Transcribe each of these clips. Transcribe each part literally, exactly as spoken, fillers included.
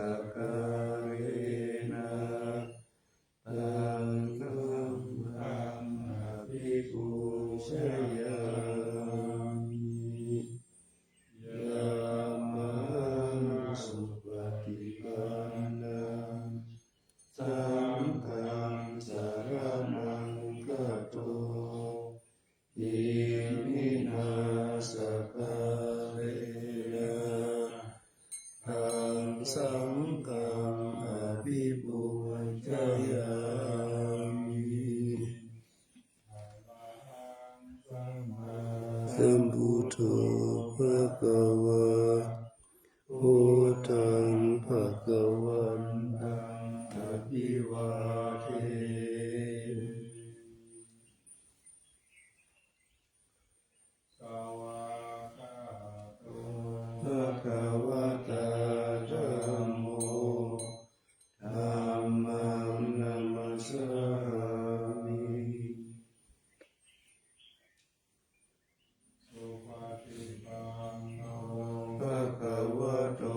sakkārena taṃ dhammaṃ abhipūjayāmi. Yamhaṃ supaṭipannaṃ saṅghaṃ saraṇaṃ gato, iminā sakkārena taṃ saṅghaṃ abhipūjayāmi. Arahaṃ sammāsambuddho bhagavā, buddhaṃ bhagavantaṃ abhivādemi. Svākkhāto bhagavatā dhammo, dhammaṃ namassāmi. Supaṭipanno bhagavato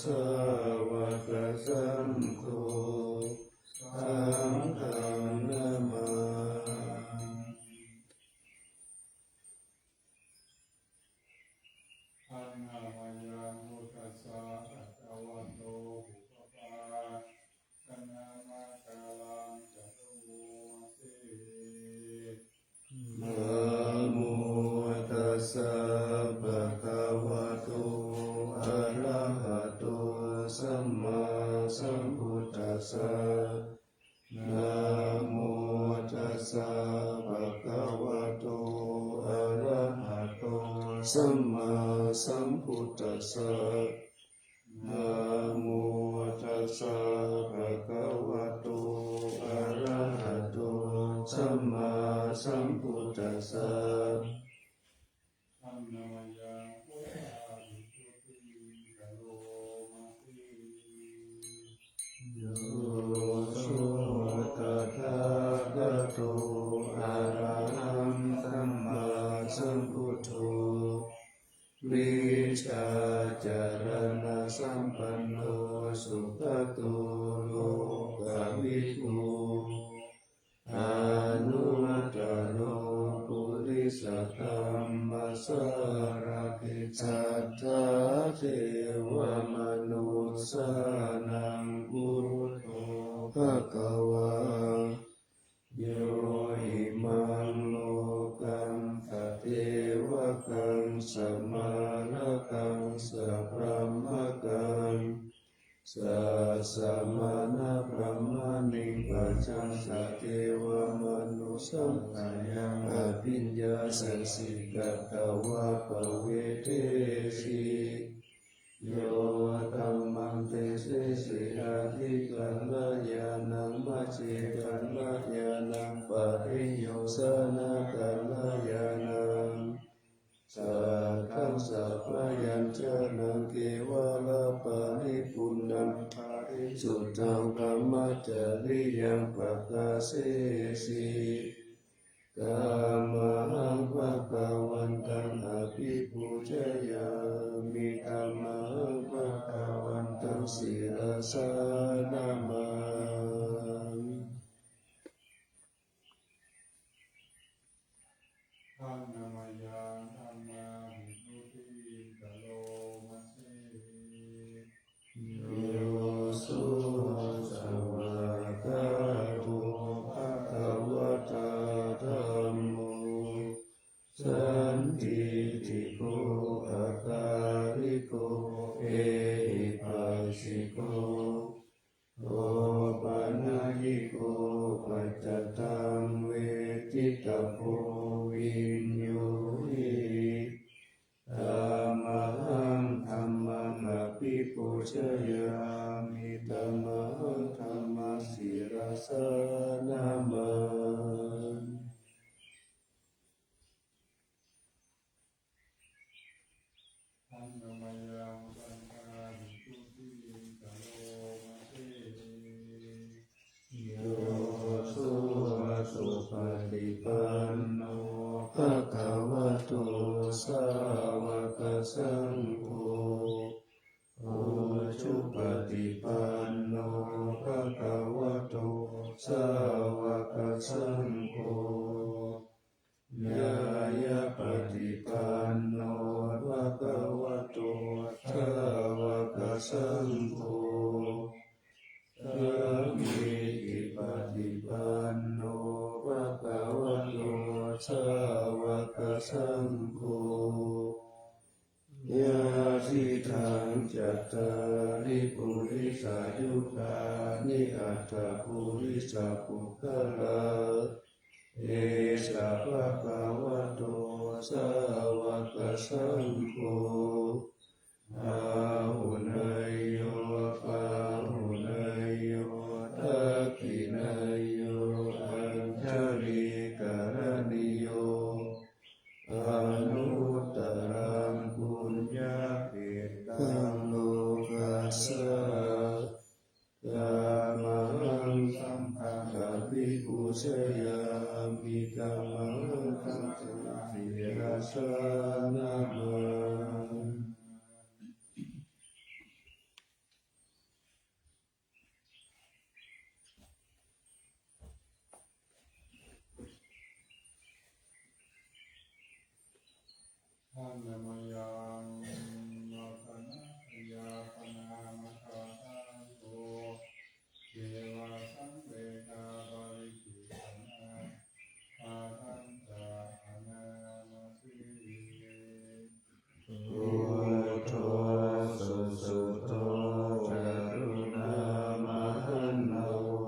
sāvakasaṅgho, saṅghaṃ namāmi. Handa mayaṃ buddhassa aṭṭhavāso pubba pāṇinamakaraṃ caroma se. Namo tassa bhagavato arahato sammāsambuddhassa. Namo tassa bhagavato arahato sammāsambuddhassa. Namo tassa bhagavato arahato sammāsambuddhassa. Handa mayaṃ buddhavistutiṃ karoma se. Yo so tathāgato arahaṃ sammāsambuddho, vijjācaraṇasampanno sugato lokavidū, anuttaro purisadammasārathi satthā devamanussānaṃ buddho bhagavā. Yo imaṃ lokaṃ sadevakaṃ samārakaṃ sabrahmakaṃ sassamaṇabrāhmaṇiṃ pajaṃ sadevamanussapāyaṃ abhiññāsaccikatvā pavedesi. Yo dhammaṃ desesi aṭṭhikaḷāyānaṃ majjhekaḷāyānaṃ pariyosānakaḷāyānaṃ saddhaṃ sabyañjanaṃ kevalaparipuṇṇaṃ parisuddhaṃ brahmacariyaṃ pakāsesi. Tamhaṃ bhagavantaṃ abhipūjayāmi, tamhaṃ bhagavantaṃ sirasā namāmi. Handa mayaṃ dhammavisuddhiṃ karoma se. Yo so svākkhāto bhagavatā dhammo, sandiṭṭhiko akāliko ehipassiko opanayiko paccattaṃ veditabbo viññūhi. Tamhaṃ dhammaṃ abhipūjayāmi, tamhaṃ dhammaṃ sirasā namāmi. Handa mayaṃ saṅghāvisuddhiṃ karoma se. Yo so supaṭipanno bhagavato sāvakasaṅgho, ujupaṭi saṅgho, sāmīcipaṭipanno bhagavato sāvakasaṅgho, yadidaṃ cattāri purisayugāni aṭṭha purisapuggalā, esa bhagavato sāvakasaṅgho, āhuneyyo pāhuneyyo dakkhiṇeyyo añjalikaraṇīyo, anuttaraṃ puññakkhettaṃ lokassā. Tamaham saṅghaṃ abhipūjayāmi, tamaham saṅghaṃ sirasā namāmi. Handa mayaṃ ratanattayāpanāmakāranto, devā samvedā parikilānā, bhadantā anāmasi. Buddho susuddho karuṇāmahaṇṇavo,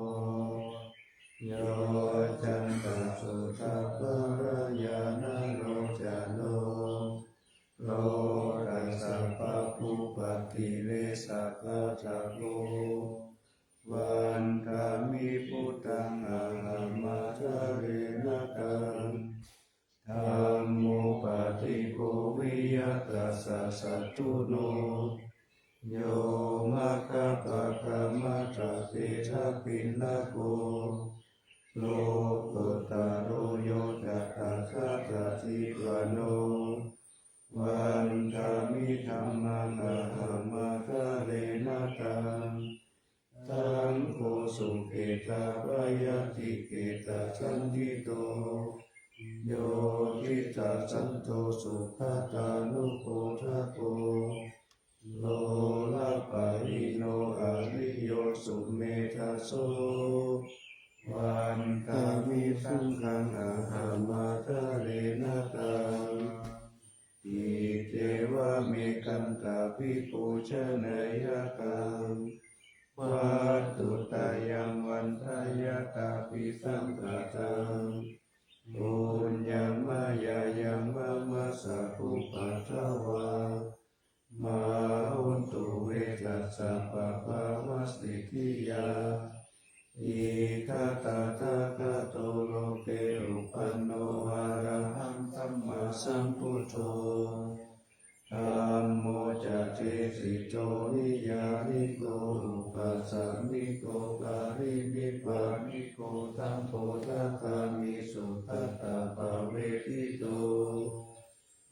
yoccantasuddhabbarañāṇalocano, lokassa pāpūpakilesaghātako, vandāmi buddhaṃ ahaṃ ādarena taṃ. Dhammo paṭiggaho viya tassa satthuno, yo maggapākamatthakena piṇṇako, lokuttaro yo tathāgatatippano, vandāmi dhammaṃ ahaṃ ādarena taṃ. Saṅgho sukhetappayaciketasañhito, yo diṭṭhasanto sugatānubodhako, lojapahīno ariyo sumedhaso, vandāmi saṅghaṃ ahaṃ ādarena taṃ. Iccevamekantabhipūjaneyyaṃ, vatthuttayaṃ vandeyyatāpi saṅkhātaṃ, puññaṃ mayā yaṃ mama sabbupaddavā, mā hontu ve tassa pāpāvasiddhiyā. Idha tathāgato loke uppanno arahaṃ sammāsambuddho, dhammo ca desito niyyāniko upasāmiko parinibbāniko, sabbodhagāmi sugatānupassito.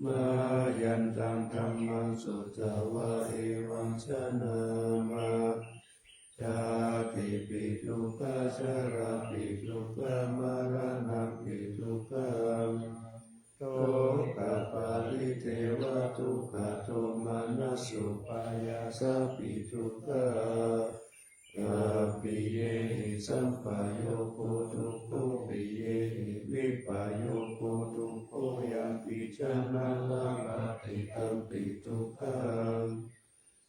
Mayantaṃ dhammaṃ sutvā evaṃ janāma: jātipi dukkhā, jarāpi dukkhā, maraṇampi dukkhaṃ, sokaparidevadukkhadomanassupāyāsāpi dukkhā, appiyehi sampayogo dukkho, piyehi vippayogo dukkho, yampicchaṇaṃ labhati tampi dukkhaṃ,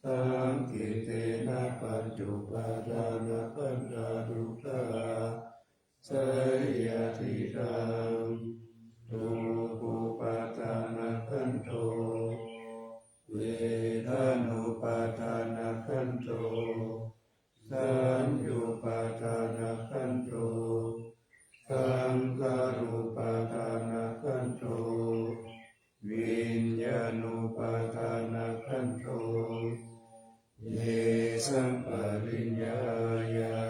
saṅkhittena pañcupādānakkhandhā dukkhā. Seyyathidaṃ: dukkhupādānakkhandho, vedanupādānakkhandho, saññupādānakkhandho, saṅkhārupādānakkhandho, viññāṇupādānakkhandho. Yesaṃ pariññāya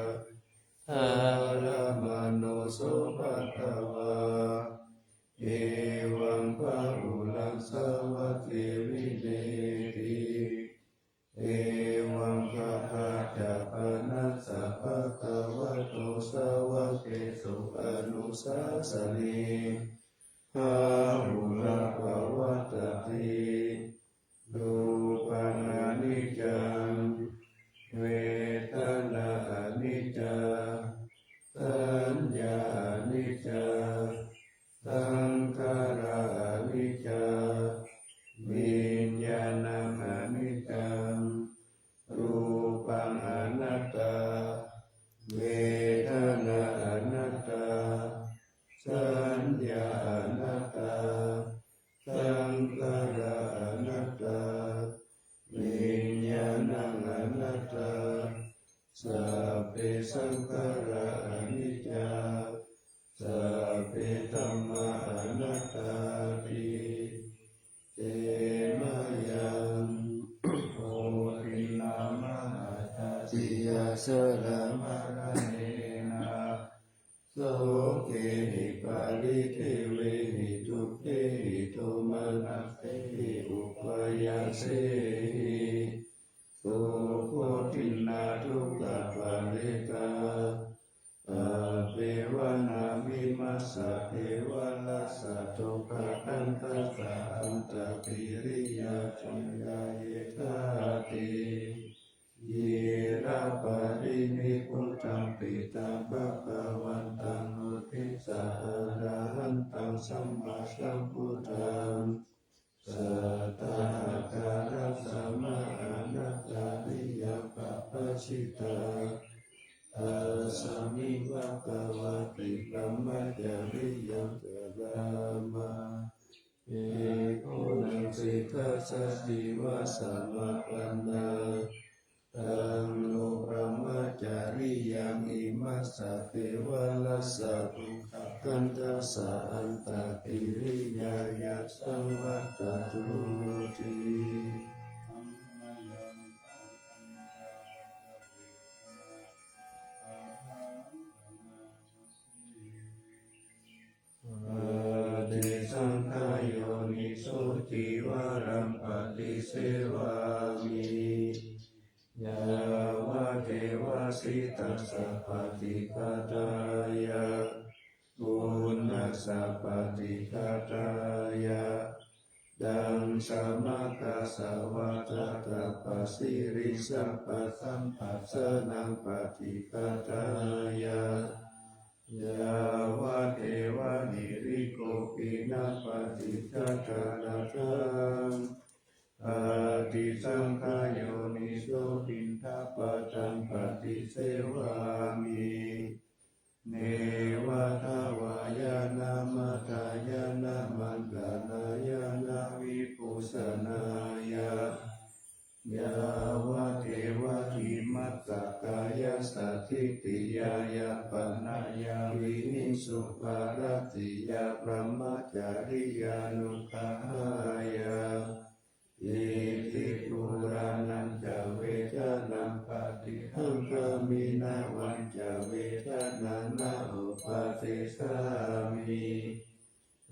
dharamāno so bhagavā, evaṃ bahulaṃ sāvake vineeti. Evaṃ dvādasapāṇassa bhagavato sāvakesu anussāsane, bahulā pavattati. Rūpaṃ aniccaṃ, sabbe saṅkhārā aniccā, sabbe dhammā anattāti. Te mayaṃ hotiṇṇā mahācāciyā jarāmaraṇena sokehi paridevehi dukkhehi domanassehi upāyāsehi. Dukkhotiṇṇā dukkhaparetā appevanā vimassā kevalassa dukkhakandhassa antakiriyā ca yā yethāti. Yena parinibbutampi taṃ bhagavantaṃ uddissa arahantaṃ sammāsambuddhaṃ satthā ākārassa mahānāgariyā pabbajitā. Tasmiṃ bhagavā brahmacariyaṃ carāma bhikkhūnaṃ saṅghassa jīvasamapanā. Taṃ no brahmacariyaṃ imassa kevalassa dukkhakandhassa antakiriyāya saṃvattatu ti. Paṭisaṅkhā yoniso cīvaraṃ paṭisevāmi yāvadeva sītassa paṭighātāya uṇhassa paṭighātāya. Taṃ samaggassa vātakappasiriṃ sabbasampassānaṃ paṭighātāya yāvadeva hirikopinapaṭicchādanatthaṃ. Paṭisaṅkhā yoniso piṇḍapātaṃ paṭisevāmi neva davāya na madāya na maṇḍanāya na vibhūsanāya yāvadeva imassa kāyassa ṭhitiyā yāpanāya vihiṃsuparatiyā brahmacariyānuggahāya iti purāṇañca vedanaṃ paṭihaṅkhāmi navañca vedanaṃ na uppādessāmi.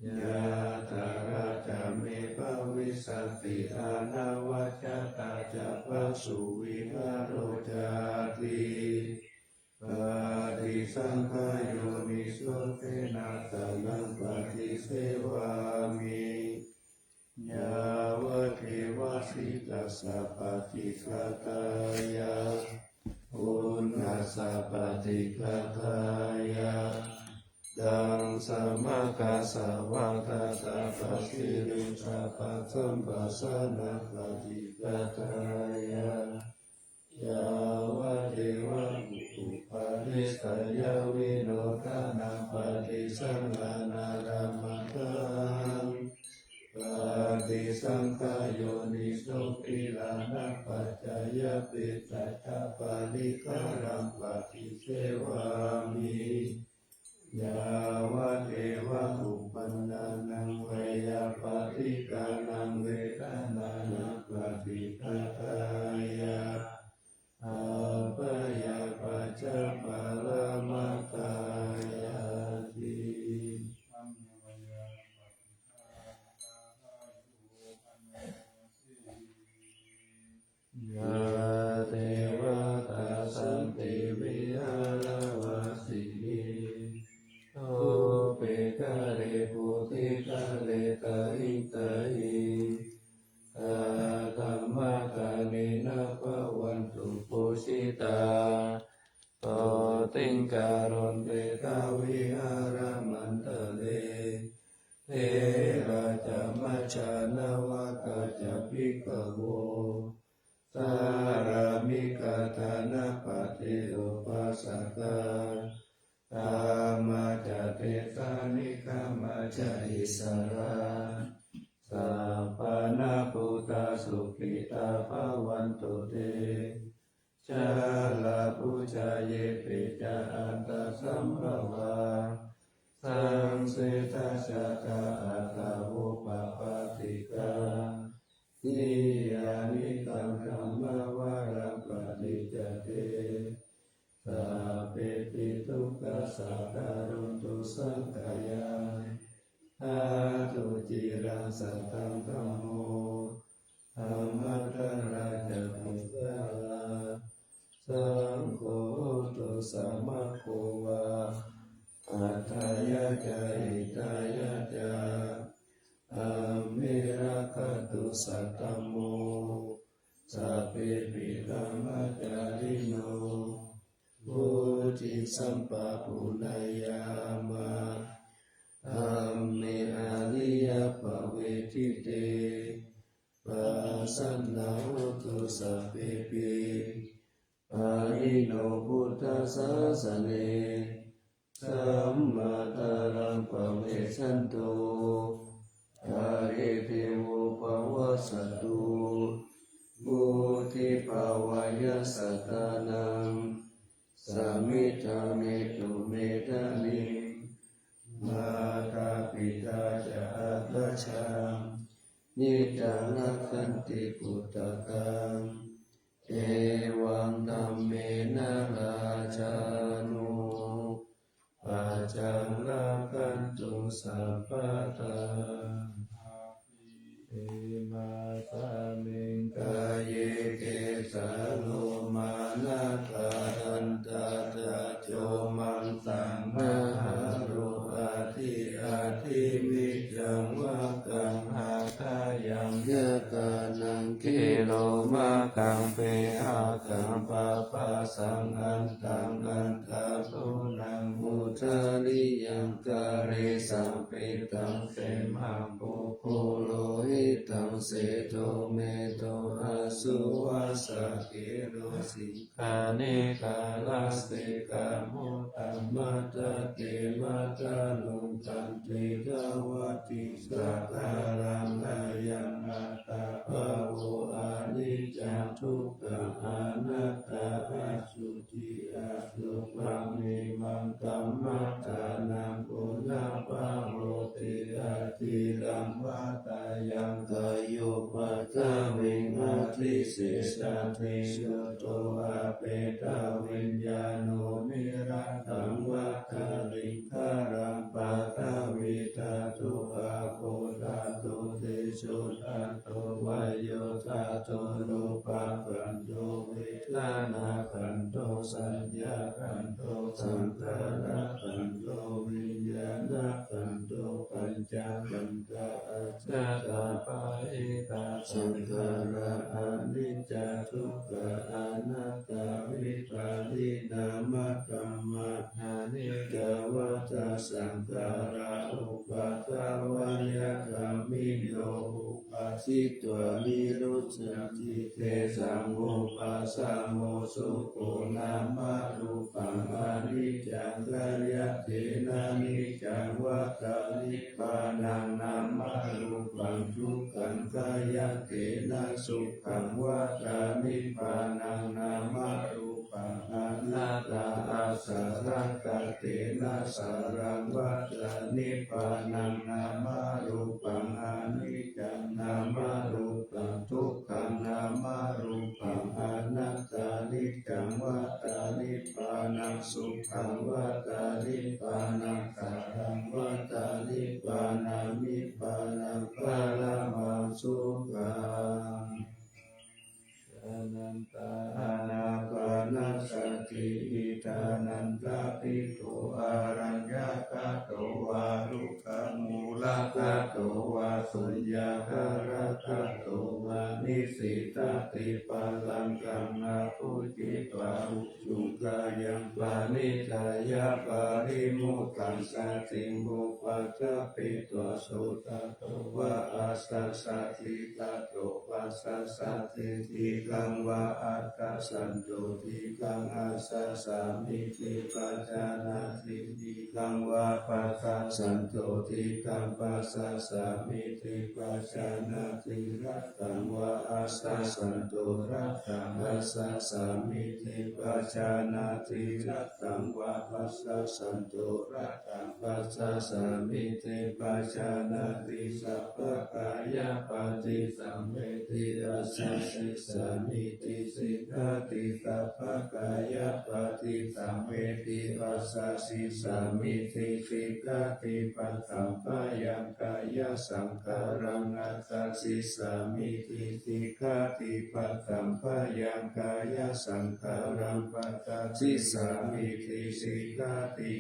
Yātrā ca me bhavissati anavajjatā ca phāsuvihāro cāti. Paṭisaṅkhā yoniso senāsanaṃ paṭisevāmi yāvadeva sītassa paṭighātāya uṇhassa paṭighātāya. Taṃ samaggassa vātakappasiriṃ sabbasampassānaṃ paṭighātāya yāvadeva uparissayavinodanaṃ paṭisallānārāmatthaṃ. Paṭisaṅkhā yoniso gilānapaccayabhesajjaparikkhāraṃ paṭisevāmi yāvadeva uppannānaṃ veyyābādhikānaṃ vedanānaṃ paṭighātāya abyāpajjhaparamatāyāti. Yā devatā santi vihāravāsinī thūpe ghare bodhighare tahiṃ tahiṃ, tā dhammadānena bhavantu pūjitā, sotthiṃ karontedha vihāramaṇḍale. Therā ca majjhā navakā ca bhikkhavo, sārāmikā dānapatī upāsakā, gāmā ca desā nigamā ca issarā, sappāṇabhūtā sukhitā bhavantu te. Jalābujā Icchā yepi ca aṭṭhasambhavā saṃsedajātā athavopapātikā, niyyānikaṃ dhammavaraṃ paṭicca te, sabbepi dukkhassa karontu saṅkhayaṃ. Ṭhātu ciraṃ sataṃ dhammo, dhammaddharā ca puggalā, saṅgho hotu samaggo va, atthāya ca hitāya ca. Amhe rakkhatu saddhammo, sabbepi dhammacārino, vuḍḍhiṃ sampāpuṇeyyāma. Dhamme ariyappavedite, pasannā hontu sabbepi. Pāṇino buddhasāsane, sammā dhāraṃ pavecchanto, kāle devo pavassatu. Vuḍḍhibhāvāya sattānaṃ, samiddhaṃ netu medaniṃ. Mātā pitā ca atrajaṃ, niccāṃ rakkhanti puttakaṃ. Evaṃ dhammena rājāno, pajaṃ rakkhantu sabbadā. Imasmiṃ kāye kecā lomā nakhā dantā ca comaṃ, taṃ mahāro ati ati viccaṃ vakkaṃ hadayaṃ, yakanaṃ kilomakaṃ pihakaṃ paphasaṃ antaṃ andhabhunaṃ udariyaṃ kale sampittaṃ semhaṃ pubbu lohitaṃ sedo medo assu vassa khīṇo sīkhāṇika lasikā mudhā matthake matthalaṅkaṇḍe dvāti sakalaṃ ayaṃ attabhāvo aniccā dukkā anattā asuddhi asukhaṃ imaṃ kammadānaṃ punabbhavoti atīraṃ vata yaṃ kāyo paṭhaviṃ adhisessati chuddho apetaviññāṇo niratthaṃ vata liṅgaraṃ paṭhavī dhātu āpo dhātu tejo dhātu vāyo dhātu rūpakkhandho vedanākkhandho saññākkhandho saṅkhārakkhandho viññāṇakkhandho pañcakkhandhā ajjhattapahidā saṅkhārā aniccā dukkhā anattā vipariṇāmakamma anicca vata saṅkhārā uppādavayadhammino uppajjitvā nirujjhanti tesaṃ vūpasamo sukho nāmarūpaṃ aniccaṃ khayyaṭṭhena niccaṃ vata nibbānaṃ nāmarūpaṃ dukkhaṃ khayyaṭṭhena sukhaṃ vata nibbānaṃ nāmarūpaṃ anattā āsaraṃ kattena saraṃ vata nibbānaṃ nāmarūpaṃ aniccaṃ nāmarūpaṃ dukkhaṃ nāmarūpaṃ anattā niccaṃ vata nibbānaṃ sukhaṃ vata nibbānaṃ saraṃ vata nibbānaṃ nibbānaṃ paramaṃ sukhaṃ. Anantā ānāpānasati. Idha nanda bhikkhū araññagato vā rukkhamūlagato vā suññāgāragato vā nisīdati pallaṅkaṃ abhujitvā ujukayaṃ paṇidhāya parimuttan satiṃ upaṭṭhapetvā sudaṭṭho vā āsasati. Tato passaddhi dīghaṃ vā aṭṭhasañño dīghaṃ assāmīti pajānāti, dīghaṃ vā passassanto, dīghaṃ passāsāmīti pajānāti, rattaṃ vā assāssanto, rattaṃ assāsāmīti pajānāti, rattaṃ vā passassanto, rattaṃ passāsāmīti pajānāti, sabbakāyapaṭisaṃvedi assāsissāmīti sikkhati, sabbakāyapaṭisaṃvedi assāsissāmīti sikkhati, paṭhampāyaṃ kāyasaṅkhāraṃ assāsissāmīti sikkhati, paṭhampāyaṃ kāyasaṅkhāraṃ passāsissāmīti sikkhati,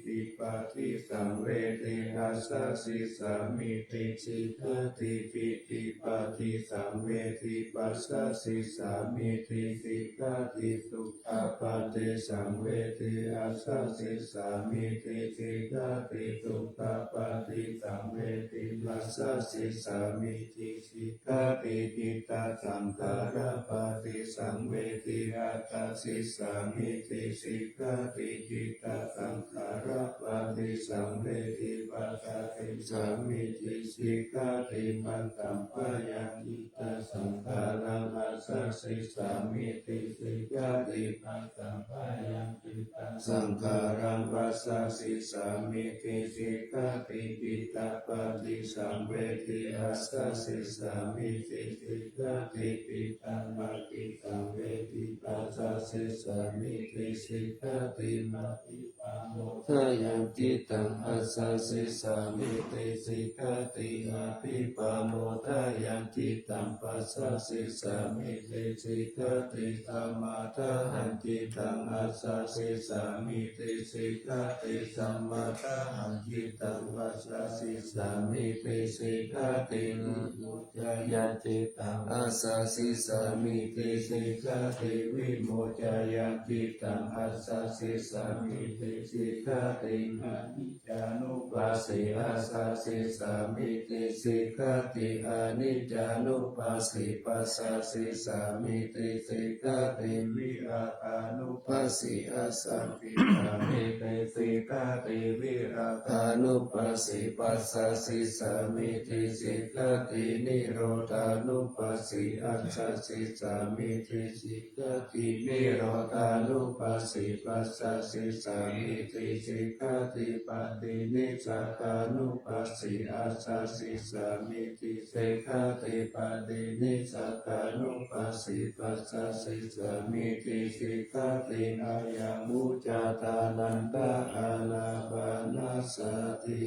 pītipaṭisaṃvedi assāsissāmīti sikkhati, pītipaṭisaṃvedi passāsissāmīti sikkhati, sukhapaṭisaṃvedi assāsissāmīti sikkhati, sukhapaṭisaṃvedi passāsissāmīti sikkhati, cittasaṅkhārapaṭisaṃvedi assāsissāmīti sikkhati, cittasaṅkhārapaṭisaṃvedi passāsissāmīti sikkhati, paṭhampāyaṃ cittasaṅkhāraṃ assāsissāmīti sikkhati, paṭhampāyaṃ cittasaṅkhāraṃ passāsissāmīti sikkhati, cittapaṭisaṃvedi assāsissāmīti sikkhati, cittapaṭisaṃvedi passāsissāmīti sikkhati, paṭipamodāyaṃ cittaṃ assāsissāmīti sikkhati, abhipamodāyaṃ cittaṃ passāsissāmīti sikkhati, samādāhaṃ cittaṃ assāsissāmīti sikkhati, samādāhaṃ cittaṃ passāsissāmīti sikkhati, vimoccāya cittaṃ assāsissāmīti sikkhati, vimoccāya cittaṃ assāsissāmīti sikkhati, aniccānupassi assāsissāmīti sikkhati, aniccānupassi passāsissāmīti sikkhati, virāgānupassi assāsissāmīti sikkhati, virāgānupassi passāsissāmīti sikkhati, nirodhānupassi assāsissāmīti sikkhati, nirodhānupassi passāsissāmīti sikkhati, paṭinissagānupassi assāsissāmīti sikkhati, paṭinissagānupassi passāsissāmīti sikkhati, ayaṃ vuccāta ānanda ānāpānasati.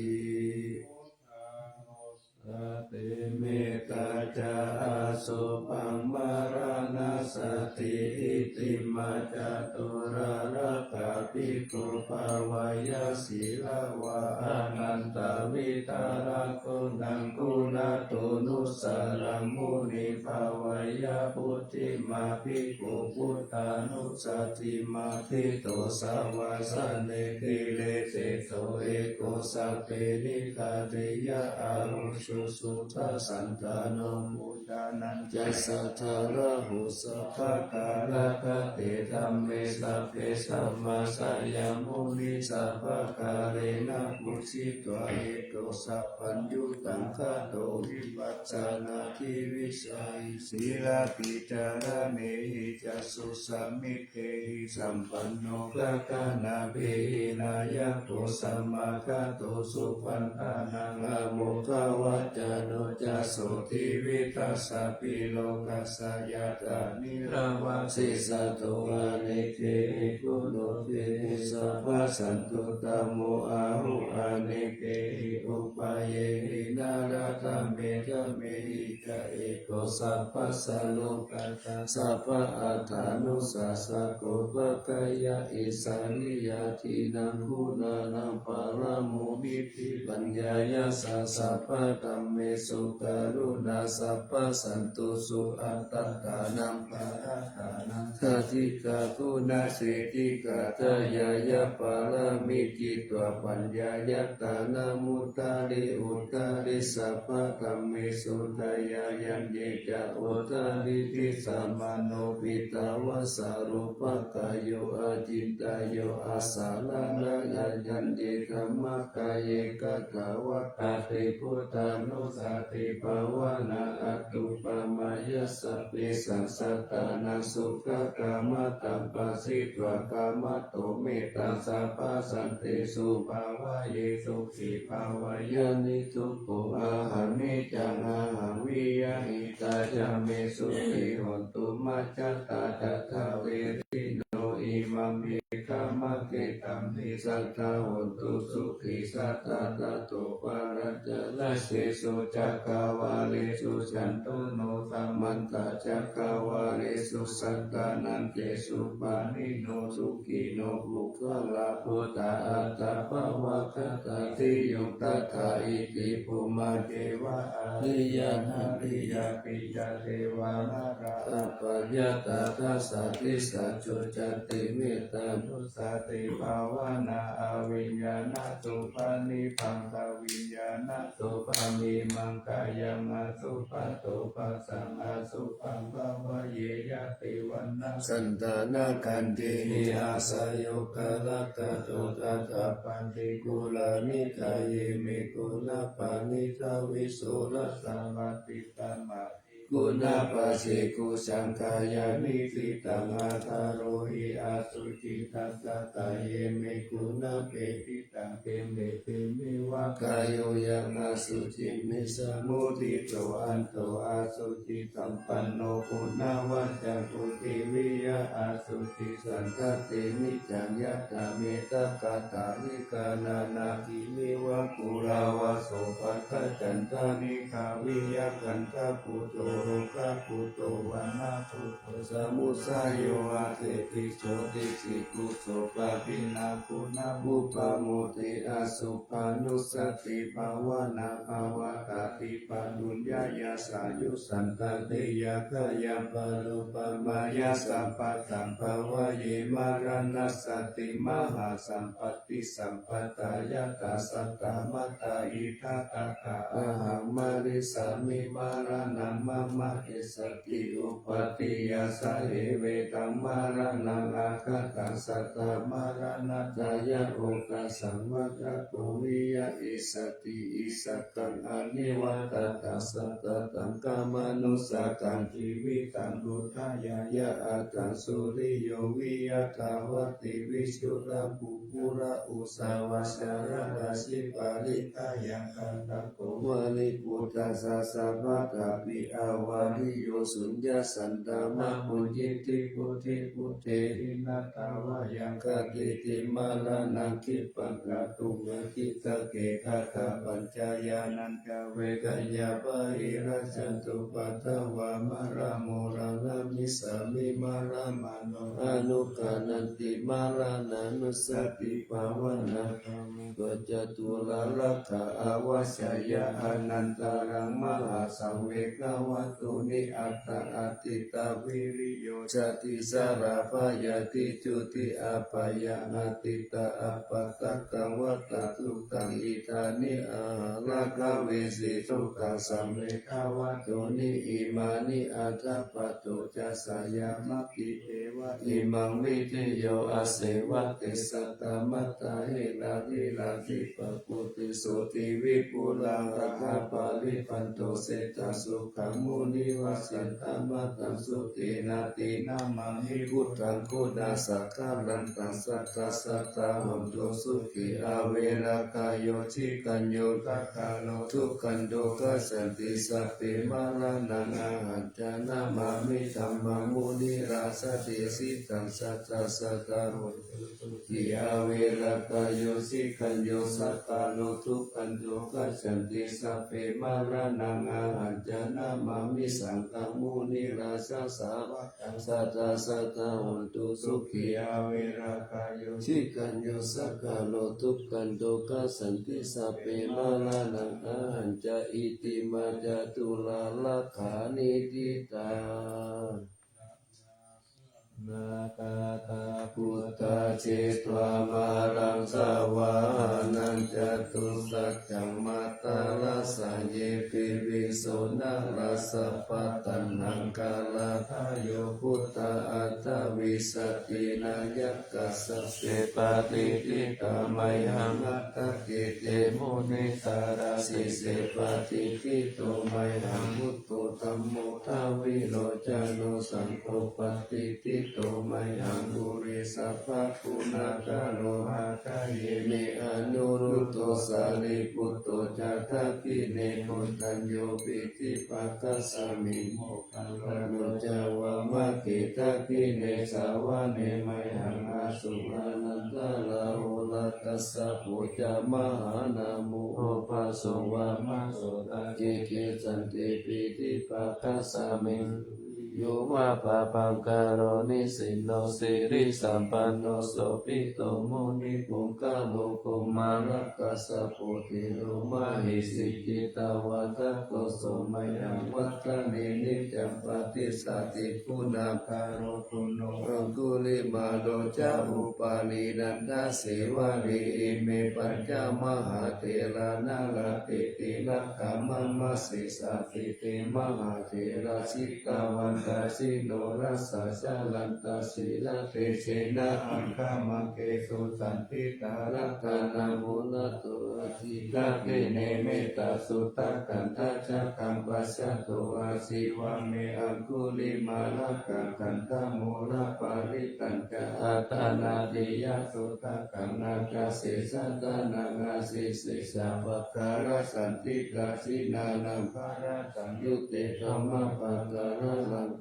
Sati mettā ca asubhaṃ maraṇasati, itimā catulālākkā bhikkhū bhāweyya sīlavā, ānandavidhāraṃ guṇaṃ guṇātu anussaraṃ, muni bhāweyya bhuddhimā bhikkhū buddhānussattimā. Ṭhito savāsane khīre seṭṭho eko sabbe niṭṭhānīya, āvuso suddhasandāno pūjanañca saddharaho, sabbakārakate dhamme sabbe sammāsamāya muni, sabbakārena pūjitvā eko sabbaññutaṃ, kato vipassānādīvijjhāyī sīlavicāraṇehi ca sujjhāsīlehi sampanno, gaganābhidhānayakkho samāgato, supaṇṇānaṃ ābodhavacano ca, sotthividassāpi lokassa yāta nirvāsī. Sato anekehi guṇopehi sabbasantutamo āhu, anekehi upayehi naradhamme dhamehi ca eko sabbassa lokassa sabba-atthānusassako, paggheyya issariyā dhinnaṃ guṇānaṃ paramo niddhi. Paññāya ca sabbadhammesu karuṇā sabbasantusu, attānaṃ parittānaṃ khantitā guṇaseṭṭhitā, Ñāṇapāramī citvā paññāya dānamuttari uttari sabbadhammesu dayāyanti ca uttari disā mano pītvā sarūpakāyo acintayyo asaraṇayayanti dhammakāye katvāna buddhānussatibhāvanā anuppamāya sabbesaṃ sattānaṃ sukhakammataṃ phasitvā khamatu mettaṃ sabbasantesu bhāvaye sukhī bhāvaye niddukkho ahaṃ niccaṃ ahaṃ viya hitāya me sukhī hontu majjhattā daṭṭhavīrino imaṃ me khamatiṭṭhanti sadā hontu sukhī sadā. Tato pāṇattiyasesu cakkavāḷesu santo no samantā cakkavāḷesu sattānaṃ ke supāṇino sukhino puggalā bhūtā attabhāvagatā. Siyuṃ tathā iti bhummā devā ariyā nariyāpi ca devā mārā apayantadā sadisā ca cati mettā nussatibhāvanā aviññāṇaṃ supati bhaṃ saviññāṇaṃ supati imaṃ kāyaṃ asubhato bhassaṃ asubhaṃ bhāvaye. Yadi vaṇṇaṃ santānagandhīhi āsayo kālakato tathā paṭighūhati. Kāye me guṇā paṇītā visuddhā sabbadhi sammā guṇapāseku saṅkhāya niṭṭhitaṃ. Ādarohi asuciṃ tassa tāye me guṇā pethidāni. Te me te me va kāyoyaṃ asuciṃ me samuṭṭhito anto asucisampanno guṇavaccaṃ puthiviya asuciṃ saṇṭhati niccaṃ. Yattha me takathalikā nānāgiriva pūrava sopāga cantalikkha viya gandhabbuto rogabbuto vaṇṇabbudho samudayo ateti jotisi kuso pāpiṇā guṇā vuppamoti. Asubhanussatibhāvanā pavattati pātuyya yassa yusantati yathāyaṃ paruppamāya sabbasaṃ bhāvaye. Maraṇassati mahāsampatti sampattā yathā sattā mattā idha tathā ahaṃ marissāmi maraṇaṃ mama essati upādiya. Sahe vetaṃ maraṇaṃ aggaṭaṃ sattā maraṇatthāya okāsaṃ vattha ko viya essati. Issakaṃ anivatataṃ satattaṃ kamanussakaṃ jīvitaṃ udayāya aṭṭhaṃsu riyo viya dvattiṃsu visu rapu pura usa vasaraṇasi parittayaṃ kaṭṭhako vaniputtassa sabbadhapi avariyo suññassa dhammamuttiti buddhe buddhe hīnatā vā yaṃ kañcitti maraṇaṃ khippaṃ kātuṃ akintake katapañca yānañca vegayha pariḷaccantupaddavā maraṃ mokkhaṃ gamissāmi maraṇā mano anuggaṇhanti maraṇānussatibhāvanā bhāvitā ca tūlārakkha avajjāya anantaraṃ mahāsaṃ vegavatthuni aṭṭha atiṭṭha viriyo sati jarā byādhi juti apāya atiṭṭha appaṭikaṃ vata dukkhaṃ. Idāni āhāragavesi dukkhasaṃ vegavatthuni imāni aṭṭha paṭo ca sayaṃ eva imaṃ videyyo aseva te satta mattā hela vira dīpa puthī sotthi vipulā gabbha paribhaṇḍo seṭṭha sukhaṃ munivaravacanaṃ samaṃ suṇātha. Natthi idamāni buddhaṃ guṇasaṅkhārattaṃ sattā satthā hontu sukhī averā kāyo cirañño sakko dukkhato gacchanti sabbe maraṇaṃ ahañca namāmi dhammaṃ munirājadesitaṃ sattā satthā hontu sukhī averā kāyo cirañño sakko dukkhato gacchanti sabbe maraṇaṃ ahañca namāmi saṅghaṃ munirājasāvakaṃ sattā satthā hontu sukhī averā kāyo cirañño sakko dukkhato gacchanti sabbe maraṇaṃ ahañca iti mā catulārakkhanītitā. Nāgā tā buddhā jetvā māraṃ savāhanaṃ catusaccāmatarasaññe piviṃsu narāsabhā. Taṇhaṅkarādayo buddhā aṭṭhavīsati nāyakā sabbe patiṭṭhitā mayhaṃ matthake te munissarā. Sīse patiṭṭhito mayhaṃ buddho dhammo dvilocano saṅgho patiṭṭhito mayhaṃ ure sabbaguṇākaro. Hadaye me anuruddho sārīputto ca dakkhiṇe koṇḍañño piṭṭhibhāgasmiṃ moggallāno ca vāmake. Dakkhiṇe savane mayhaṃ āsuṃ ānandarāhulā kassapo ca mahānāmo ubhāsuṃ vāmasotake. Kesante piṭṭhibhāgasmiṃ suriyo va pabhaṅkaro nisinno sirisampanno sobhito munipuṅgavo. Kumārakassapo thero mahesī cittavādako so mayhaṃ vadane niccaṃ patiṭṭhāsi guṇākaro. Puṇṇo aṅgulimālo ca upālī nandasīvalī ime pañca mahātherā nalāṭe tilakā mama. Sesāsīti mahātherā jitavanto jinorasā jalantā sīlatejena aṅgamaṅgesu saṇṭhitā. Ratanaṃ purato āsi dakkhiṇe mettasuttakaṃ dhajaggaṃ pacchato āsi vāme aṅgulimālakaṃ. Khandhamoraparittañca āṭānāṭiyasuttakaṃ ākāse chadanaṃ āsi sesā pākārasaṇṭhitā. Jinānaṃ bharantaṃ yuddhe dhammapākāralaṅkate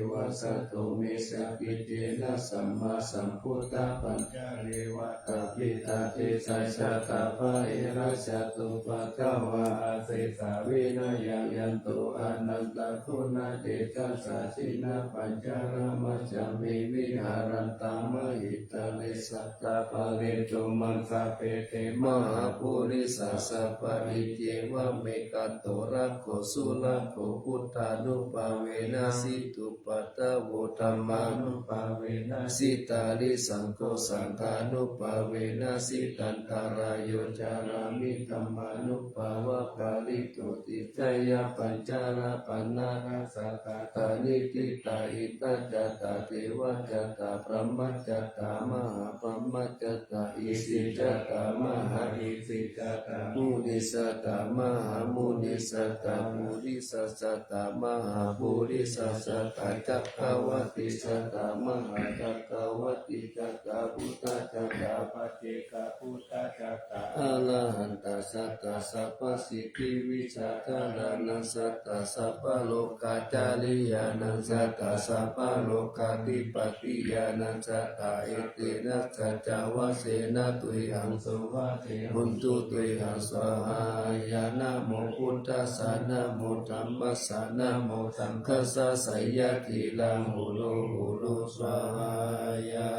vasato me sakiccena sammāsambuddhapañjare. Vātapittādisañjātā bāhirajjhattupaddavā asesā vinayaṃ yanto anantaguṇatejasā. Jinapañjaramajjhamhi viharantaṃ mahītale sattappāriṃ tumhaṃ sabbe te mahāpurisāsabhā. Iccevamekato rakkho surakkho buddhānubhāvena jitu paddavo dhammānubhāvena jitārisaṅgho saṅghānubhāvena jitantarāyo carāmi dhammānubhāvapālito. Tisayapañjarapaṇṇarasatā dāni diṭṭhahitatjattā devacattābrahmacattāmahabrahmacattāisi cattāmahaisi cattāmunisattāmahamunisattāpurisasattāmahapurisasattācakkavatti cattāmahacakkavattī cattābuddhacattāpaccekabuddhacattā arahantasattā sabbasiddhivijjādharānaṃsattā sabbalokācariyānaṃsattā sabbalokādhipatiyānaṃsattā etena saccavajjena tuyhaṃ suvatthi hotu tuyhaṃ svāhāya. Namo buddhassa namo dhammassa namo saṅghassa jayatiraṃ horo horo svāhāya.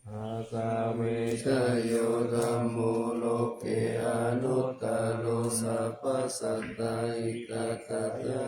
Āsavejayo dhammo loke anuttaro sabbasattahitatthāya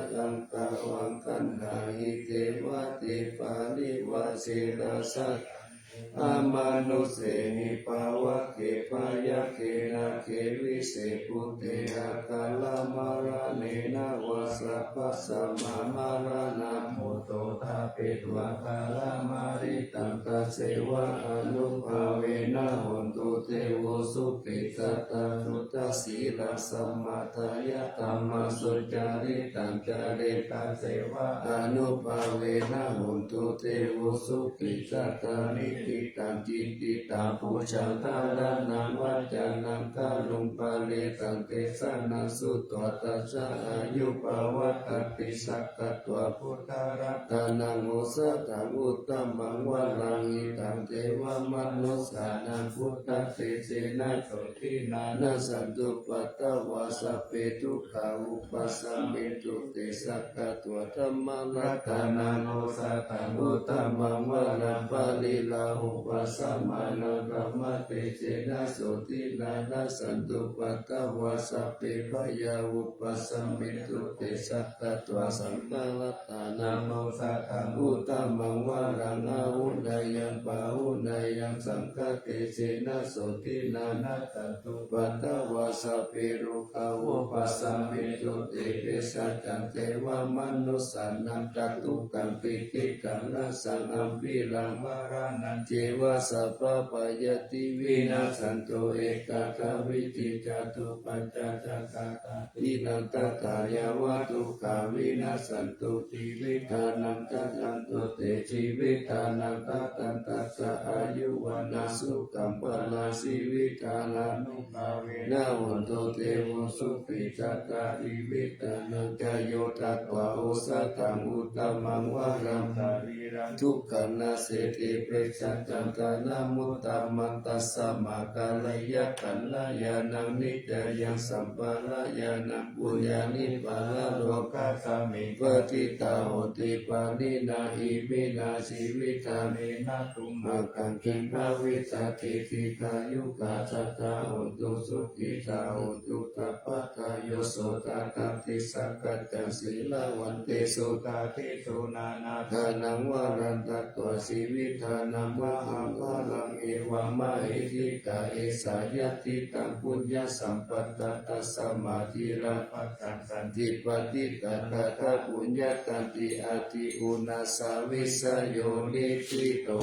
katvāna kaṇhāhi devate parivajjena saddhaṃ devamanussena pāvake byagghe nāge vise bhūte akālamaraṇena vā sabbasmā maraṇā mutto ṭhapetvā kālamāritaṃ tasseva ānubhāvena hotu devo sukhī sadā suddhasīlā samādāya dhammaṃ sucaritaṃ care tasseva ānubhāvena hotu devo sukhī sadā niṭṭhitaṃ citti taṃ pūjaṃ dhāraṇaṃ vācanaṃ garuṃ paritaṃ desanaṃ sutvā tassa āyubhavattati. Sakkatvā buddharatanaṃ osathaṃ uttamaṃ varaṃ hitaṃ devamanussānaṃ buddhatejena sotthinā nassantupaddavā sabbe dukkhā vūpasamentu te. Sakkatvā dhammaratanaṃ osathaṃ uttamaṃ varaṃ pariḷā upasamanaṃ, brahmatejena sotthinā nassantupaddavā, sabbe bhayā vūpasamentu te. Sakkatvā saṅgharatanaṃ osathaṃ uttamaṃ varaṃ, āhuneyyaṃ pāhuneyyaṃ, saṅghatejena sotthinā nassantupaddavā, sabbe rogā vūpasamentu te. Bhesajjaṃ devamanussānaṃ, ca tuggaṃ tikthidaṃ rasaṃ, ambhiraṃ varanañceva, sabbabhayāti vinassantu, ekadā vīti catū pañca, ca sattā tiṇṇaṃ, tathā yāva dukkā vinassantu, jīvitānaṃ dadantu te. Jīvitānaṃ dadantassā, āyu vaṇṇaṃ sukhaṃ balaṃ, jīvitānubhāvena hontu devo sukhī, sadā jīvitā nañca yo tatvā osathaṃ uttamaṃ varaṃ, sarīraṃ dukkhaṃ naseti. Bhesajjaṃ dānamuttamaṃ, tasmā kāleyya kalyāṇaṃ, niccāya sampādāya puññāni, paralokasmiṃ patiṭṭhā honti pāṇinā. Iminā jīvitā me tumhākaṃ, khiṇā vī ca te dīghāyukā, sadā hontu sukhitā hontu sabbadā. Yo sotthā atthi sakkaccaṃ, sīlavantesu dasesu, nānādānaṃ varaṃ datvā, jīvitdhānaṃ mahapphalaṃ, evamāhi dīghā esā yadidaṃ puññasampadā. Tasmā dhīrā bhaddantā santī patiṭṭhā, kataṃ puññakkhettaṃ tīti. Uṇhissavijayo niṭṭhito.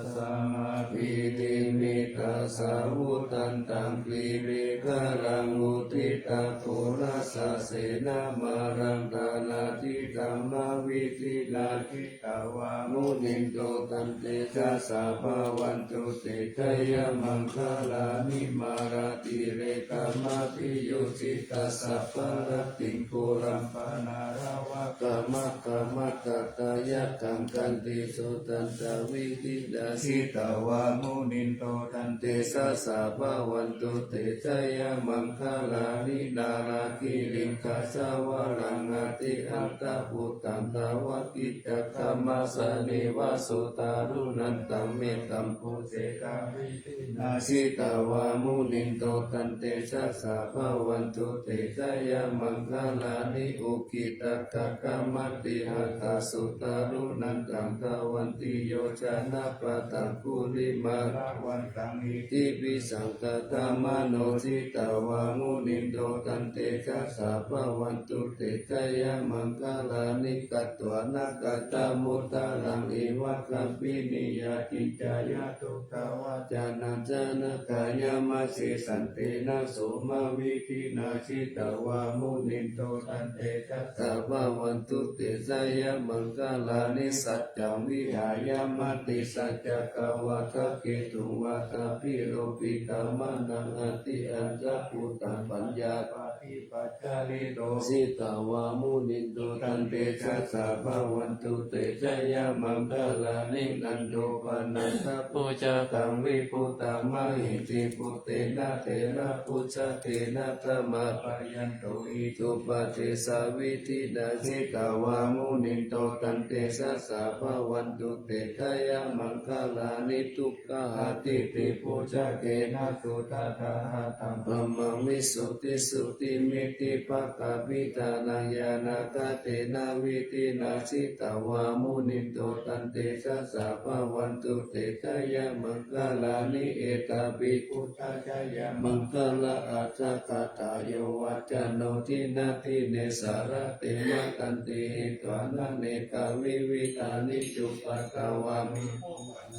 Tasmā abhinimmitasāvudhantaṃ, grīmekhalaṃ uditaghorasasenamāraṃ, dānādidhammavidhinā jitavā munindo, taṃ tejasā bhavatu te jayamaṅgalāni. Mārātirekamabhiyujjhitasabbarattiṃ, ghorampanāḷavakamakkhamathaddhayakkhaṃ, khantīsudantavidhinā jitavā munindo, taṃ tejasā bhavatu te jayamaṅgalāni. Nāḷāgiriṃ gajavaraṃ atimattabhūtaṃ, dāvaggicakkamasanīva sudāruṇantaṃ, mettambusekavidhinā jitavā munindo, taṃ tejasā bhavatu te jayamaṅgalāni. Ukkhittakhaggamatihatthasudāruṇantaṃ, dhāvantiyojanapathaṅgulimālavantaṃ, iddhībhisaṅkhatamano jitavā munindo, taṃ tejasā bhavatu te jayamaṅgalāni. Katvāna kaṭṭhamudaraṃ iva gabbhinīyā, ciñcāya duṭṭhavacanaṃ janakāyamajjhe, santena somavidhinā jitavā munindo, taṃ tejasā bhavatu te jayamaṅgalāni. Saccaṃ vihāya matisaccakavādaketuṃ, vādābhiropitamanaṃ atiandhabhūtaṃ, paññāpadīpajalito jitavā munindo, taṃ tejasā bhavatu te jayamaṅgalāni. Nandopanandabhujagaṃ vibudhaṃ mahiddhiṃ, puttena therabhujagena damāpayanto, iddhūpadesavidhinā jitavā munindo, taṃ tejasā bhavatu te jayamaṅgalāni. Duk khaādiṭṭhibhujagena sudaṭṭhahatthaṃ, brahmaṃ visuddhijutimiddhibakābhidhānaṃ, ñāṇāgadena vidhinā jitavā munindo, taṃ tejasā bhavatu te jayamaṅgalāni. Etāpi buddhajayamaṅgalaaṭṭhagāthā, yo vācano dinadine sarate matandī, hitvānanekavividhāni cupaddavāni,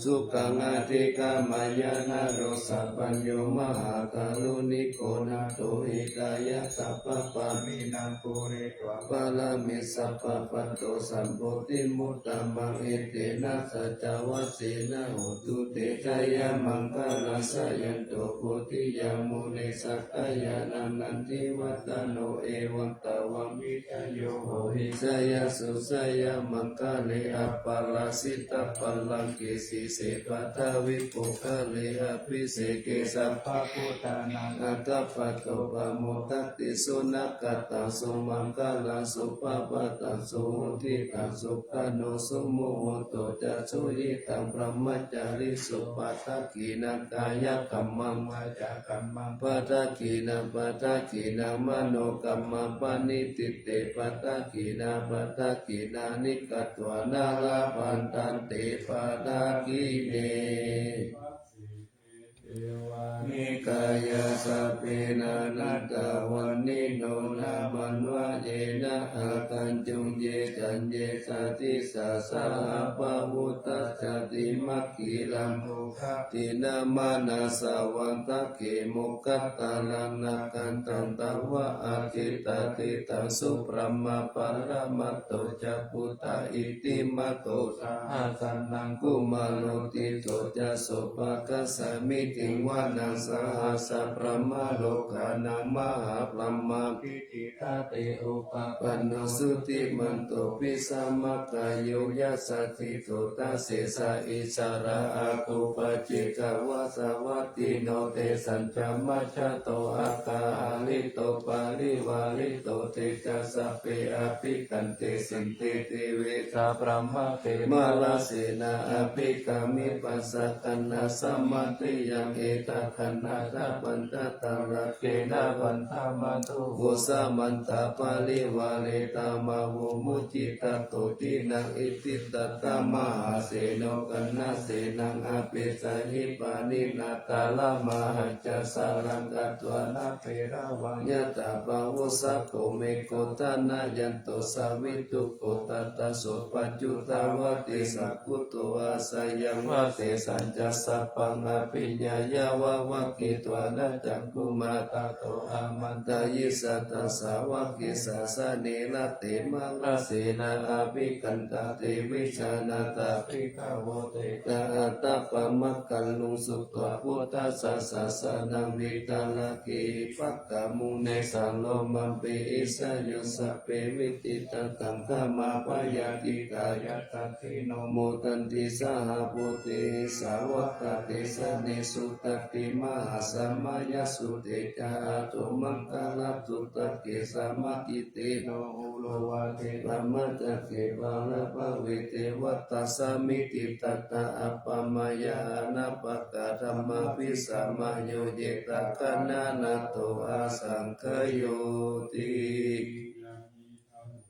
sukhaṃ adhigameyya naro sapañño. Mahākāruṇiko nātho, hitāya sabbapāṇinaṃ, pūretvā pāramī sabbā, patto sambodhimuttamaṃ, etena saccavajjena, hotu te jayamaṅgalaṃ. Jayanto bodhiyā mūle, sakyānaṃ nandivaḍḍhano, evaṃ tvaṃ vijayo hohi, jayassu jayamaṅgale. Aparājitapallaṅke, sīse paṭhavipokkhare, abhiseke sabbabuddhānaṃ, aggappatto pamodati. Sunakkhattaṃ sumaṅgalaṃ, supabhātaṃ suhuṭṭhitaṃ, sukhaṇo sumuhutto ca suyiṭṭhaṃ brahmacārisu. Padakkhiṇaṃ kāyakammaṃ vācākammaṃ padakkhiṇaṃ padakkhiṇaṃ manokammaṃ paṇidhī te padakkhiṇā padakkhiṇāni katvāna labhantatthe padakkhiṇe. Devāni kāyā sabbe nānattavaṇṇino nāmanvayena āgañchuṃ ye caññe sadisā saha pavutthajātimakkhīlaṃ oghatiṇṇamanāsavaṃ dakkhemoghataraṃ nāgantaṃ tvaṃ atītātītaṃ subrahmā paramatto ca putā iddhimato saha sanaṅkumāro tisso ca sopāga samitiṃ vanaṃ sahassabrahmalokānaṃ mahābrahmābhitiṭṭhā te upapanno jutimanto bhismākāyo yasassi so dasettha issarā āgū paccekavasavattino tesañca majjhato āga hārito parivārito te ca sabbe abhikkante sinde dive sabrahmake mārasenā abhikkāmi passa kaṇhassa mandiyaṃ etha gaṇhatha pañcaṭṭhārakkhena bandhamatthu vo samantā parivāretā mā vo muñcittha sotthinnaṃ. Iti tattha mahāseno kaṇhasenaṃ apesayi pāṇinā talamāhacca saraṃ katvāna bheravaṃ yathā pāvussako megho thanayanto savijjuko tattha so paccudāvatti saṅkuddho asayaṃvase sañcassa pāṇaṃ abhiññāya vavakkhitvāna cakkhumā tato āmantayi satthā sāvake sāsane rate mārasenā abhikkantā te vijānātha bhikkhavo te ca ātappamakaruṃ sutvā buddhassa sāsanaṃ vītarāgehi pakkāmuṃ nesaṃ lomampi iñjayuṃ. Sabbe vijitasaṅgāmā bhayātītā yasassino modanti saha bhūtehi sāvakā te janesutāti. Mahāsamayasutte ca ātappamakaṃsu sabbe samāhitvā no ūravathe brahmacārisu pāpaggahe devatā samitiṃ tattha appamāya anappakantaṃ bhismāyo yena gaṇānato āsaṅkhayyoti.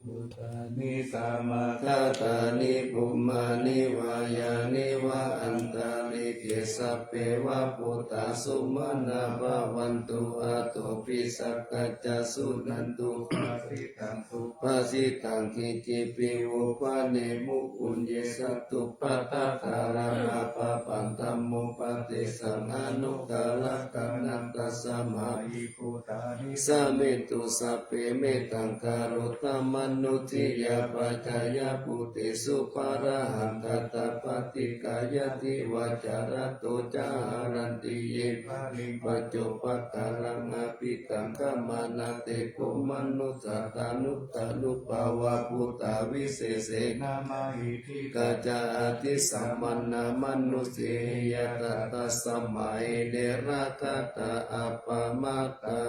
Bhūtāni samāgatāni bhummāni vā yāni va antalikkhe sabbe va bhūtā sumanā bhavantu athopi sakkacca suṇantu bhāsitaṃ subhāsitaṃ itipi vūpane muhuññe sattu pattakallaṃ appattaṃ dhammupadesaṃ anukallaṃ kallaṃ tasmā hi bhūtāni samentu sabbe mettaṃ karotha mānusiyā pajāya bhūtesu parihaṃ kattā paṭiggaṇhati vā carato ca haranti ye baliṃ paccopakarānaṃ abhikkāmanā te kho manussā tanuttharūpā va bhūtā visesena mahiddhi kā ca adissamānā mānusehiyatā tasmā hi ne rakkhatha appamattā.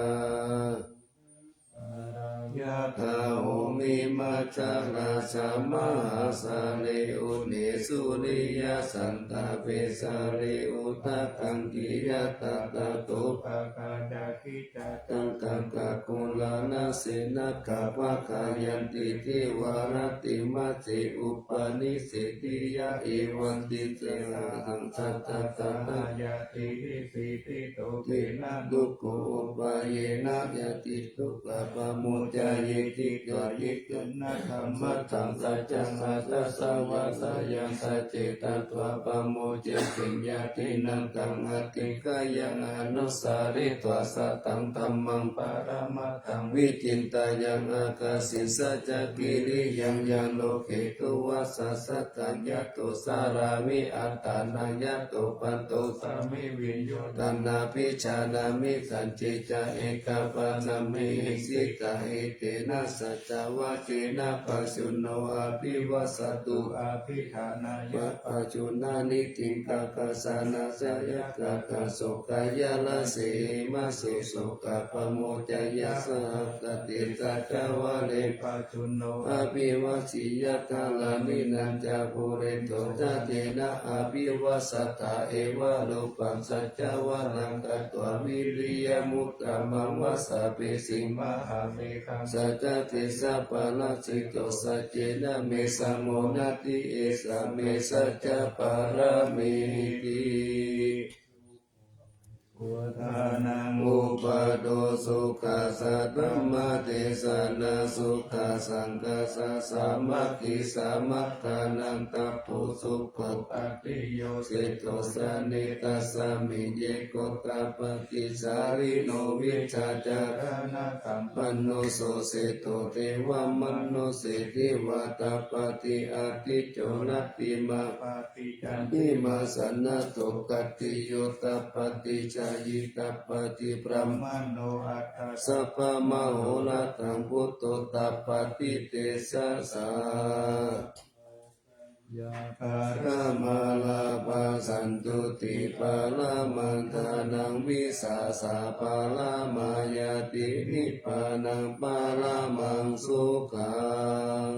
Yathā bhummimajjharajā mahāsāgare udesuriyasandāpe sārīputtarāge ca tadokkhajjati ca taṅkhaṅkhakurānase nakkhattaṃ bhaṇāyanti cīvaramati. Majjhe upanissati yaṃ evaṃ tiṭṭhantā saṅghassa sahayaṃ iti sippaṭitāne na dukkhā upāyena yati dukkhā pamuccaye. Tiṭṭhāya yena dhammaṃ saccaṃ ariyasavādayaṃ sacce tatvā pamuccati ñātīnaṃ taṃ adhikkāya anusaritvā sataṃ dhammaṃ paramatthaṃ vicinteyya ākarsitaṃ saccakiriyaṃ yaṃ loke duvasaṃ sataṃ yato carāmi attānaṃ yato patto sami viññū taṃ nābhijānāmi. Sañcicca ekapāṇaṃ vihīsi Etena saccavajjena pajjunno abhivajjatu. Abhiṭhānāya pajjuṇāni tiṇṇaṃ āsanaṃ seyyathāsanaṃ sukhāya. Rājagahane sokappamoccāya sahagatene saccavajjene pajjunno abhivajjeyya. Dhāraṇīnañca pūretvā saccaṃ abhivajjatha, evarūpaṃ saccavajjena katvā vīriyamuttamaṃ. Vajjāpesi mahāvegā saccatejapālito, saccena me samo natthi, esā me saccapāramīti. Buddhānaṃ uppādo sukhā, saddhammadesanā sukhā, saṅghassa sāmaggī samaggānaṃ tapo sukho. Atthi yo jito janetasmiṃ, yeko tappati carino, vijjācaraṇasampanno, so jito devamanussena va tappati. Atthi yo rattimāpatti, candimā sannaddho, khattiyo tappati, jhāyī tappati, brāhmaṇo atha sabbamahorattaṃ, buddho tappati tejasā. Yā parāmārtha santuṭṭhī, paramaṃ dānaṃ vijjā, sā paramā ñāti, nibbānaṃ paramaṃ sukhaṃ.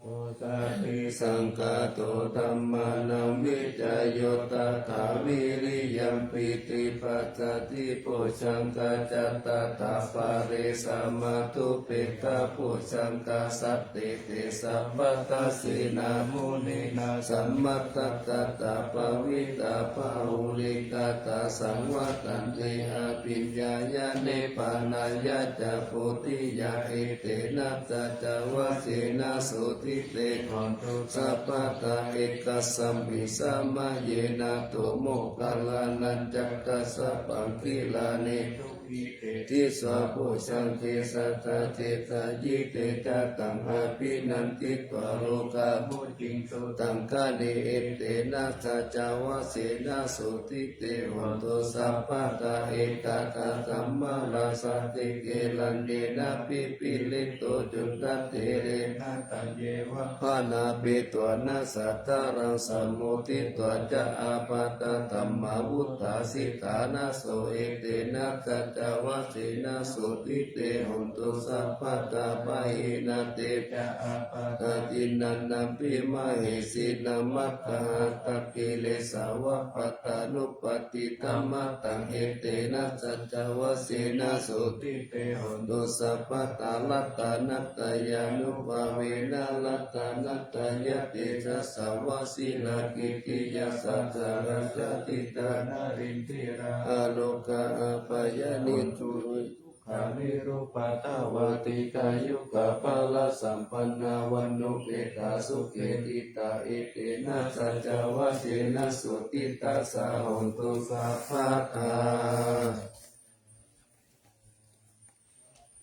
Osadhisaṅkhāto dhammānaṃ vicayo tathā, vīriyampīti passaddhi bojjhaṅgā ca tathāpare, samādhupekkhabojjhaṅgā sattete sabbadassinā, muninā sammadakkhātā bhāvitā bahulīkatā, saṃvattanti abhiññāya nibbānāya ca bodhiyā. Etena saccavajjena sotthi te hotu sabbadā, ekasmiṃ samaye nātho moggallānañca kassapaṃ, gilāne dukkhite disvā bojjhaṅge satta desayi. Te ca taṃ abhinanditvā rogā mucciṃsu taṅkhaṇe. Etena saccavajjena sotthi te hotu sabbadā, ekadā dhammarājāpi gelaññenābhipīḷito, cundattherena taññeva bhaṇāpetvāna sādaraṃ, sammoditvā ca ābādhā tamhā vuṭṭhāsi ṭhānaso. Etena saccavajjena sotthi te hotu sabbadā, pahīnā te ca ābādhā tiṇṇannampi mahesinaṃ, maggāhatakilesāva pattānuppattidhammataṃ. Etena saccavajjena sotthi te hotu sabbadā, ratanattayānubhāvena ratanattayatejasā, vajirakkhittiyā sattharā jātidhānārindiyā, arogā abyādi dukkharogā nirupādā vā, dīghāyukā balāsampannā vaṇṇuppetā sukhititā. Etena saccavajjena sotthi tassa hotu sabbadā.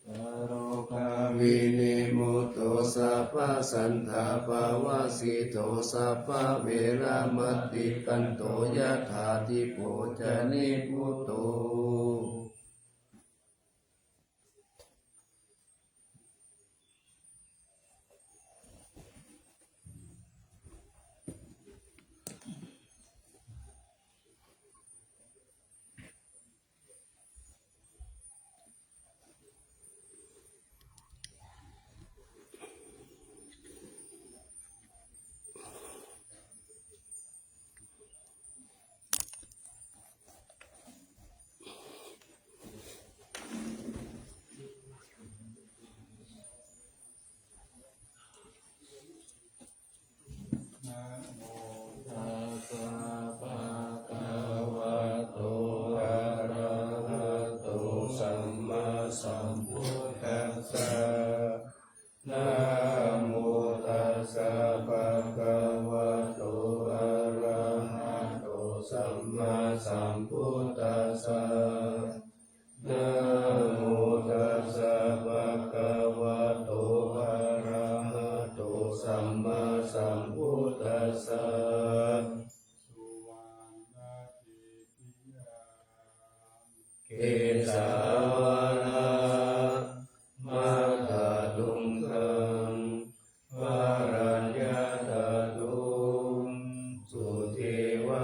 Sarogāvinimutto sabbasantāpavajjito, sabbaveramatikkanto yathādhipajjonibbutto. Namo tassa bhagavato arahato sammāsambuddhassa. Namo tassa bhagavato arahato sammāsambuddhassa. Namo tassa bhagavato arahato sammāsambuddhassa. Suvaṇṇakhediyā Kesā vāna makkhatuṅgaṃ varaññatatuṃ sudevanamakaṃ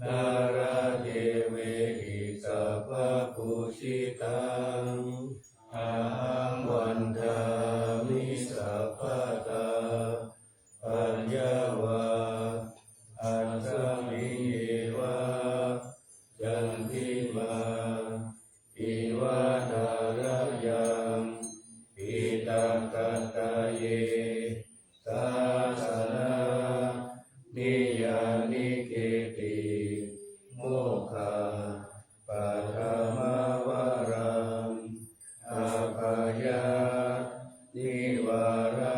nāḷāgiriṃ sabbaṃ pūjitaṃ ahaṃ vandāmi sabbadā. Paññā vā asmiṃ yeva candimā iva thārayaṃ piṭakattaye sāsana niyanike ti mokkhapathama varaṃ abhaya nivāra